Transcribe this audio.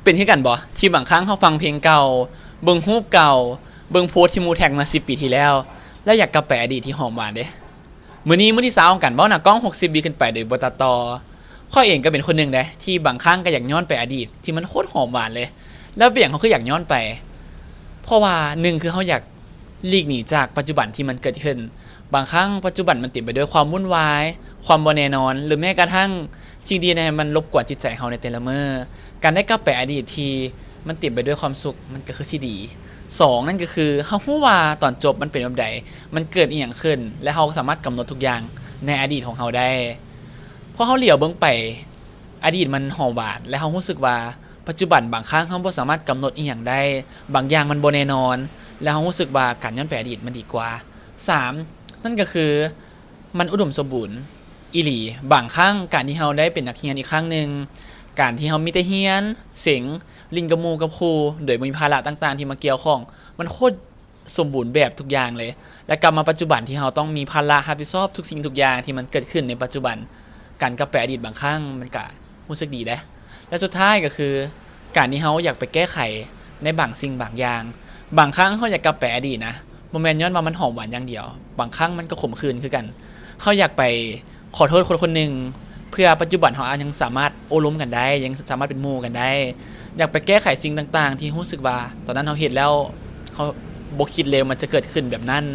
ເປັນຄືກັນບໍ່ ທີ່ບາງຄັ້ງເຮົາຟັງເພງເກົ່າ, ເບິ່ງຮູບເກົ່າ, ເບິ່ງໂພສທີ່ໝູ່ແທັກມາສິບປີທີ່ແລ້ວ ແລ້ວຢາກກັບໄປອະດີດທີ່ຫອມຫວານເດ້? ມື້ນີ້ມື້ທີຊາວຂອງການເວົ້າໜ້າກ້ອງ ຫົກສິບວິຂຶ້ນໄປໂດຍບໍ່ຕັດຕໍ່. ຂ້ອຍເອງກໍເປັນຄົນໜຶ່ງເດ້ ທີ່ບາງຄັ້ງກໍຢາກຍ້ອນໄປອະດີດທີ່ມັນໂຄດຫອມຫວານເລີຍ. ແລ້ວເປັນຫຍັງເຮົາຄືຢາກຍ້ອນໄປ? ເພາະວ່າໜຶ່ງຄືເຮົາຢາກຫຼີກໜີຈາກປັດຈຸບັນທີ່ມັນເກີດຂຶ້ນ. ບາງຄັ້ງປັດຈຸບັນມັນເຕັມໄປດ້ວຍຄວາມວຸ່ນວາຍ, ຄວາມບໍ່ແນ່ນອນ ຫຼືແມ້ກະທັ່ງສິ່ງທີ່ເຮັດໃຫ້ມັນລົບກວນຈິດໃຈເຮົາໃນແຕ່ລະມື້. ການໄດ້ກັບໄປອະດີດທີ່ມັນເຕັມໄປດ້ວຍຄວາມສຸກ ມັນກໍຄືຊິດີ. ສອງ ນັ້ນກໍຄືເຮົາຮູ້ວ່າຕອນຈົບມັນເປັນແບບໃດ, ມັນເກີດອີ່ຫຍັງຂຶ້ນ ແລະ ເຮົາກໍສາມາດກຳນົດທຸກຢ່າງໃນອະດີດຂອງເຮົາໄດ້. ພໍເຮົາຫຼຽວເບິ່ງໄປ ອະດີດມັນຫອມຫວານ ແລະ ເຮົາຮູ້ສຶກວ່າປັດຈຸບັນບາງຄັ້ງເຮົາບໍ່ສາມາດກຳນົດອີ່ຫຍັງໄດ້, ບາງຢ່າງມັນບໍ່ແນ່ນອນ ແລະ ເຮົາຮູ້ສຶກວ່າການຍ້ອນໄປອະດີດມັນດີກວ່າ. ສາມ ນັ້ນກໍຄື ມັນອຸດົມສົມບູນອີ່ຫຼີ. ບາງຄັ້ງການທີ່ເຮົາໄດ້ເປັນນັກຮຽນອີກຄັ້ງໜຶ່ງ, ການທີ່ເຮົາມີແຕ່ຮຽນ, ເສັງ, ຫຼິ້ນກັບໝູ່ກັບຄູ່ ໂດຍບໍ່ມີພາລະຕ່າງໆທີ່ມາກ່ຽວຂ້ອງ, ມັນໂຄດສົມບູນແບບທຸກຢ່າງເລີຍ. ແລະ ກັບມາປັດຈຸບັນທີ່ເຮົາຕ້ອງມີພາລະຮັບຜິດຊອບທຸກສິ່ງທຸກຢ່າງທີ່ມັນເກີດຂຶ້ນໃນປັດຈຸບັນ, ການກັບໄປອະດີດບາງຄັ້ງມັນກະ ຮູ້ສຶກດີເດ້. ແລະ ສຸດທ້າຍກໍຄື ການທີ່ເຮົາຢາກໄປແກ້ໄຂໃນບາງສິ່ງບາງຢ່າງ. ບາງຄັ້ງເຮົາຢາກກັບໄປອະດີດນະ, ບໍ່ແມ່ນຍ້ອນວ່າມັນຫອມຫວານຢ່າງດຽວ, ບາງຄັ້ງມັນກໍຂົມຂື່ນຄືກັນ. ເຮົາຢາກໄປຂໍໂທດຄົນຄົນໜຶ່ງ ເພື່ອປັດຈຸບັນເຮົາອາດຍັງສາມາດໂອ້ລົມກັນໄດ້, ຍັງສາມາດເປັນໝູ່ກັນໄດ້. ຢາກໄປແກ້ໄຂສິ່ງຕ່າງໆທີ່ຮູ້ສຶກວ່າຕອນນັ້ນເຮົາເຮັດແລ້ວ ເຮົາບໍ່ຄິດເລີຍວ່າມັນຈະເກີດຂຶ້ນແບບນັ້ນ.